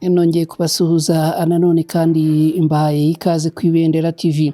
Nongeye kubasuhuza nanone kandi mbahaye ikaze ku Ibendera TV.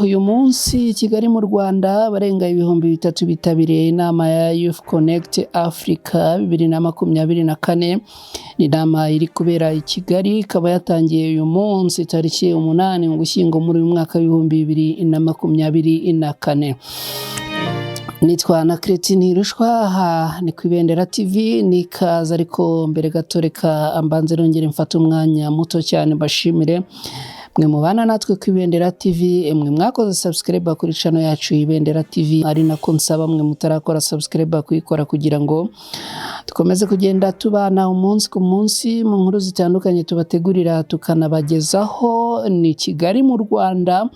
Uyu munsi i Kigali mu Rwanda abarenga 3000 bitabiriye inama ya Youth Connect Africa 2024. Ni inama iri kubera i Kigali, ikaba yatangiye uyu munsi tariki 8 Ugushyingo muri uyu mwaka wa 2024. Nitwa na Keretini Rushwa, aha ni ku Ibendera TV, nikaze. Ariko mbere gato reka mbanze nongere mfate umwanya muto cyane mbashimire mwe mubana natwe ku Ibendera TV, mwe mwakoze subscribe kuri channel yacu Ibendera TV, ari nako nsaba mwe mutarakora subscribe kuyikora kugira ngo dukomeze kugenda tubana umunsi ku munsi mu nkuru zitandukanye tubategurira tukanabagezaho. Ni Kigali mu Rwanda,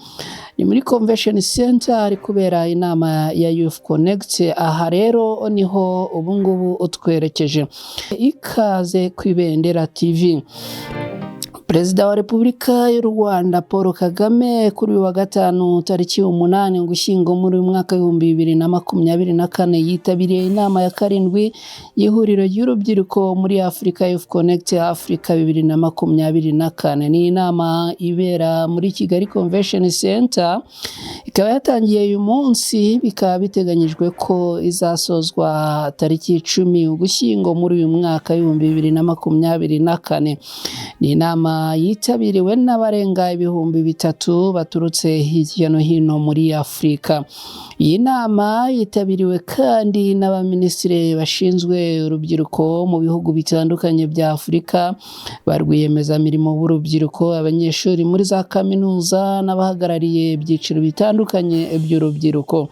ni muri Convention Center hari kubera inama ya Youth Connect. Aha rero niho ubungubu utwerekeje. Ikaze ku Ibendera TV. Perezida wa Repubulika y'u Rwanda Paul Kagame kuri uyu wa gatanu tariki 8 Ugushyingo muri uyu mwaka wa 2024 yitabiriye inama ya karindwi y'ihuriro ry'urubyiruko muri Afurika, Youth Connect Africa 2024. Ni inama ibera muri Kigali Convention Center, ikaba yatangiye uyu munsi, bikaba biteganyijwe ko izasozwa tariki 10 Ugushyingo muri uyu mwaka wa 2024. Ni inama yitabiriwe n'abarenga 3000 baturutse hirya no hino muri Afurika. Iyi nama yitabiriwe kandi n'abaminisitiri bashinzwe urubyiruko mu bihugu bitandukanye bya Afurika, ba rwiyemezamirimo b'urubyiruko, abanyeshuri muri za kaminuza n'abahagarariye ibyiciro bitandukanye by'urubyiruko.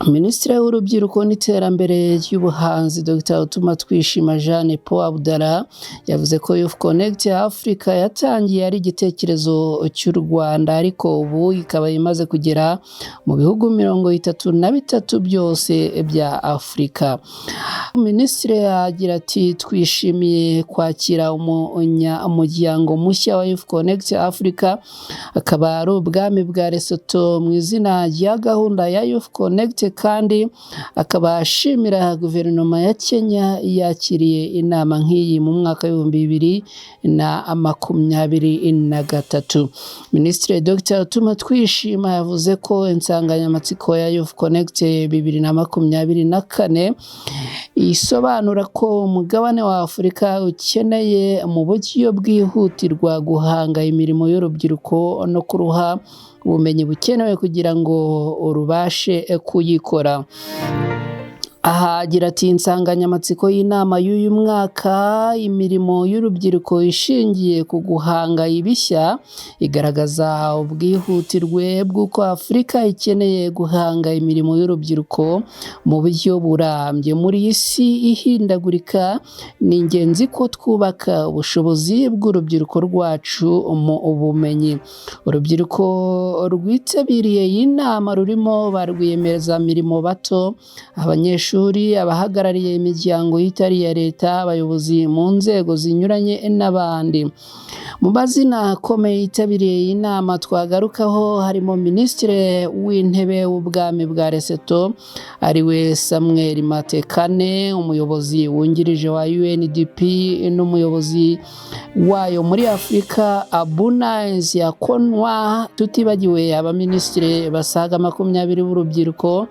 Minisitiri w'Urubyiruko n'Iterambere ry'Ubuhanzi, Dr Utumatwishima Jeanne Paul Abdallah, yavuze ko Youth Connect Africa yatangiye ari igitekerezo cy'u Rwanda, ariko ubu ikaba imaze kugera mu bihugu 33 byose bya Afurika. Minisitiri agira ati: "Twishimiye kwakira umuryango mushya wa Youth Connect Africa, akaba ari Ubwami bwa Lesotho, mu izina rya gahunda ya Youth Connect", kandi akaba ashimira guverinoma ya Kenya yakiriye inama nk'iyi mu mwaka wa 2023. Minisitiri Dr Utumatwishima yavuze ko insanganyamatsiko ya Youth Connect 2024 isobanura ko umugabane wa Afurika ukeneye mu buryo bwihutirwa guhanga imirimo y'urubyiruko no kuruha ubumenyi bukenewe kugira ngo rubashe kuyikora. Aha agira ati: "Insanganyamatsiko y'inama y'uyu mwaka, imirimo y'urubyiruko ishingiye ku guhanga ibishya, igaragaza ubwihutirwe bw'uko Afurika ikeneye guhanga imirimo y'urubyiruko mu buryo burambye. Muri iyi si ihindagurika, ni ingenzi ko twubaka ubushobozi bw'urubyiruko rwacu mu bumenyi." Urubyiruko rwitabiriye iyi nama rurimo ba rwiyemezamirimo bato, abanyeshuri, abahagarariye imiryango itari iya leta, abayobozi mu nzego zinyuranye n'abandi. Mu mazina akomeye yitabiriye iyi nama twagarukaho harimo Minisitiri w'Intebe w'Ubwami bwa Lesotho, ariwe Samuel Matekane, umuyobozi wungirije wa UNDP n'umuyobozi wayo muri Afurika, Abuna Nziakonwa, tutibagiwe abaminisitiri basaga 20 b'urubyiruko,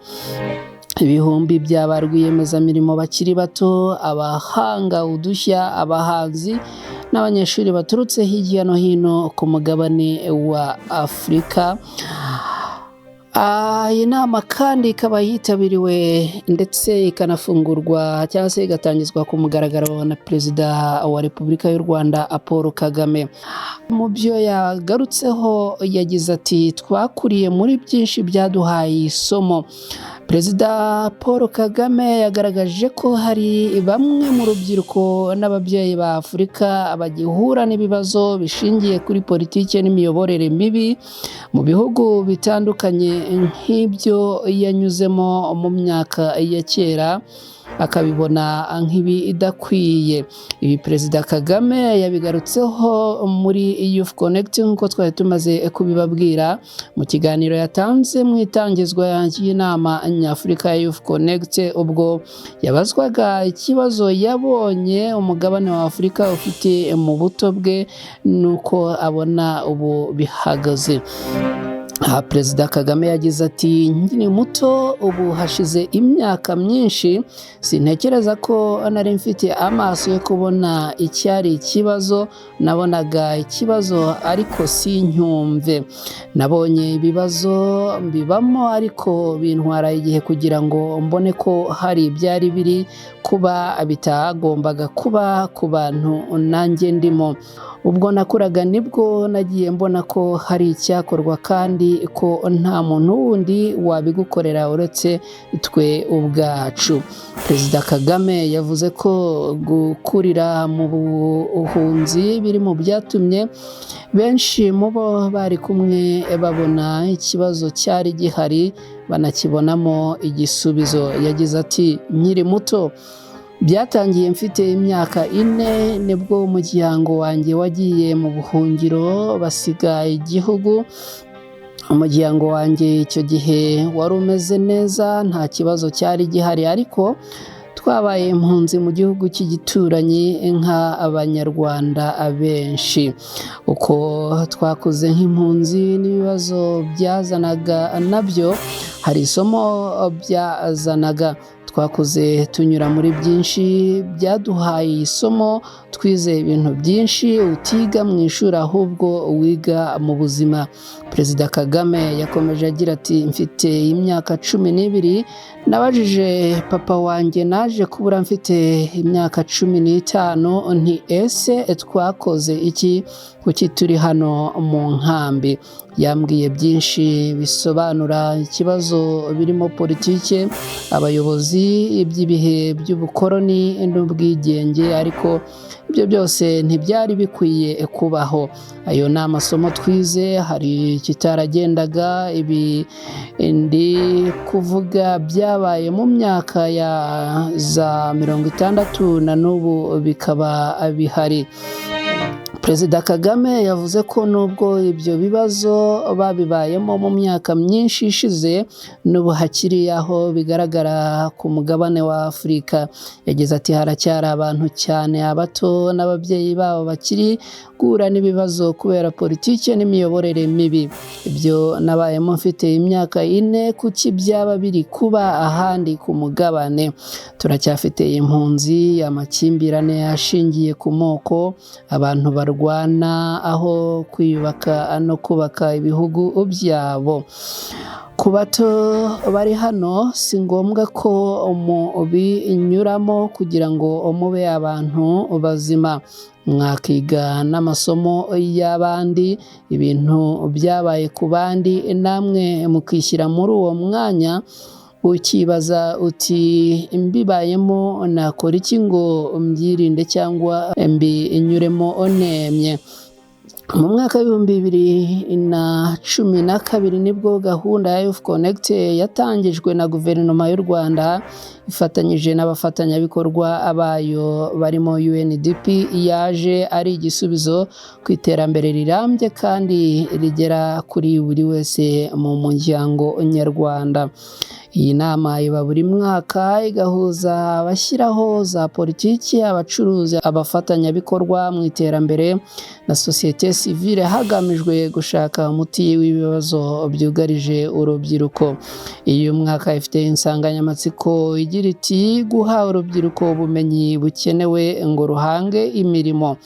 ibihumbi bya ba rwiyemezamirimo bakiri bato, abahanga udushya, abahanzi n'abanyeshuri baturutse hirya no hino ku mugabane wa Afurika. Iyi nama kandi ikaba yitabiriwe ndetse ikanafungurwa cyangwa se igatangizwa ku mugaragaro na Perezida wa Repubulika y'u Rwanda Paul Kagame. Mu byo yagarutseho yagize ati: "Twakuriye muri byinshi byaduhaye isomo." Perezida Paul Kagame yagaragaje ko hari bamwe mu rubyiruko n'ababyeyi ba Afurika bagihura n'ibibazo bishingiye kuri politiki n'imiyoborere mibi mu bihugu bitandukanye nk'ibyo yanyuzemo mu myaka ya kera. akabibona nk'ibidakwiye. Ibi Perezida Kagame yabigarutseho muri Youth Connect, nk'uko twari tumaze kubibabwira mu kiganiro yatanze mu itangizwa ry'inama nyafurika ya Youth Connect, ubwo yabazwaga ikibazo yabonye umugabane wa Afurika ufite mu buto bwe nuko abona ubu bihagaze. Aha Perezida Kagame yagize ati: "Nkiri muto, ubu hashize imyaka myinshi, sintekereza ko nari mfite amaso yo kubona icyari ikibazo. Nabonaga ikibazo ariko sincyumve. Nabonye ibibazo mbibamo, ariko bintwara igihe kugira ngo mbone ko hari ibyari biri kuba bitagombaga kuba ku bantu nanjye ndimo. Ubwo nakuraga nibwo nagiye mbona ko hari icyakorwa kandi ko nta muntu wundi wabigukorera uretse twe ubwacu." Perezida Kagame yavuze ko gukurira mu buhunzi biri mu byatumye benshi mu bo bari kumwe babona ikibazo cyari gihari, banakibonamo igisubizo. Yagize ati: "Nkiri muto, byatangiye mfite imyaka 4, nibwo umuryango wanjye wagiye mu buhungiro, basiga igihugu. Umuryango wanjye icyo gihe wari umeze neza, nta kibazo cyari gihari, ariko twabaye impunzi mu gihugu cy'igituranyi nk'Abanyarwanda benshi. Uko twakuze nk'impunzi n'ibibazo byazanaga nabyo, hari isomo byazanaga. Twakuze tunyura muri byinshi byaduhaye isomo. Twize ibintu byinshi utiga mu ishuri, ahubwo wiga mu buzima." Perezida Kagame yakomeje agira ati: "Mfite imyaka 12 nabajije papa wanjye naje kubura mfite imyaka 15 nti: 'Ese twakoze iki? Kuki turi hano mu nkambi?' Yambwiye byinshi bisobanura ikibazo, birimo politike, abayobozi, iby'ibihe by'ubukoroni n'ubwigenge, ariko ibyo byose ntibyari bikwiye kubaho. Ayo ni amasomo twize. Hari ikitaragendaga. Ibi ndi kuvuga byabaye mu myaka ya za 60, na n'ubu bikaba bihari." Perezida Kagame yavuze ko nubwo ibyo bibazo babibayemo mu myaka myinshi ishize, n'ubu hakiri aho bigaragara ku mugabane wa Afurika. Yagize ati: "Haracyari abantu, cyane abato n'ababyeyi babo, bakiri guhura n'ibibazo kubera politiki n'imiyoborere mibi. Ibyo nabayemo mfite imyaka 4, kuki byaba biri kuba ahandi ku mugabane? Turacyafite impunzi, amakimbirane ashingiye ku moko, abantu barwana aho kwiyubaka no kubaka ibihugu byabo. Ku bato bari hano, si ngombwa ko mubinyuramo kugira ngo mube abantu bazima. Mwakiga n'amasomo y'abandi, ibintu byabaye ku bandi, namwe mukishyira muri uwo mwanya, ukibaza uti: 'Mbibayemo nakora iki ngo mbyirinde cyangwa mbinyuremo nemye?'" Mu mwaka wa 2012 nibwo gahunda ya Youth Connect yatangijwe na Guverinoma y'u Rwanda ifatanyije n'abafatanyabikorwa bayo barimo UNDP. Yaje ari igisubizo ku iterambere rirambye kandi rigera kuri buri wese mu muryango nyarwanda. Iyi nama iba buri mwaka, igahuza abashyiraho za politiki, abacuruzi, abafatanyabikorwa mu iterambere na sosiyete sivile, hagamijwe gushaka umuti w'ibibazo byugarije urubyiruko. Uyu mwaka ifite insanganyamatsiko igira iti: "Guha urubyiruko ubumenyi bukenewe ngo ruhange imirimo."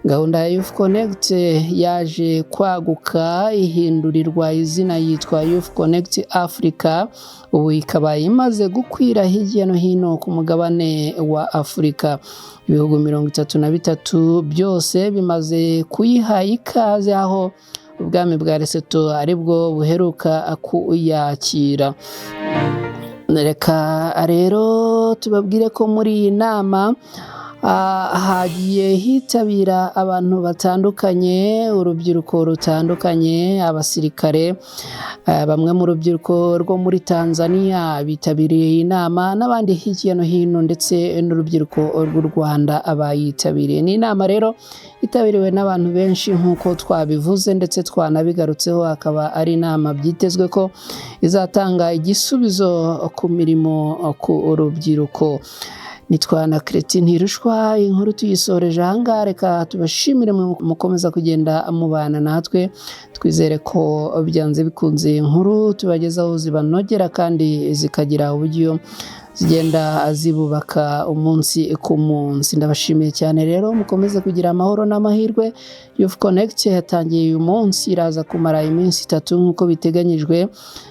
Gahunda ya Youth Connect yaje kwaguka, ihindurirwa izina yitwa Youth Connect Africa, ubu ikaba imaze gukwira hirya no hino ku mugabane wa Afurika. Ibihugu 33 byose bimaze kuyiha ikaze, aho ubwami bwa Lesotho aribwo buheruka kuyakira. Reka rero tubabwire ko muri iyi nama Hagiye hitabira abantu batandukanye, urubyiruko rutandukanye, abasirikare, bamwe mu rubyiruko rwo muri Tanzania bitabiriye iyi nama n'abandi hirya no hino, ndetse n'urubyiruko rw'u Rwanda abayitabiriye. Ni inama rero yitabiriwe n'abantu benshi nk'uko twabivuze ndetse twanabigarutseho, akaba ari inama byitezwe ko izatanga igisubizo ku mirimo ku rubyiruko. Nitwa na Christine Ntirushwa, inkuru tuyisoreje ahangaha. Reka tubashimire mukomeza kugenda mubana natwe, twizere ko byanze bikunze inkuru tubagezaho zibanogera kandi zikagira uburyo zigenda zibubaka umunsi ku munsi. Ndabashimiye cyane rero, mukomeze kugira amahoro n'amahirwe. Youth Connect yatangiye uyu munsi, iraza kumara iminsi 3 nk'uko biteganyijwe,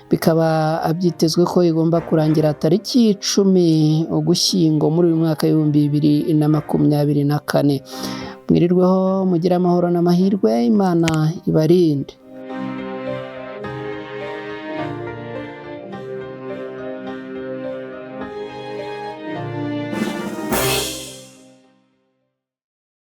bikaba byitezwe ko igomba kurangira tariki 10 Ugushyingo muri uyu mwaka w'2024. Mwirirweho, mugire amahoro n'amahirwe, Imana ibarinde.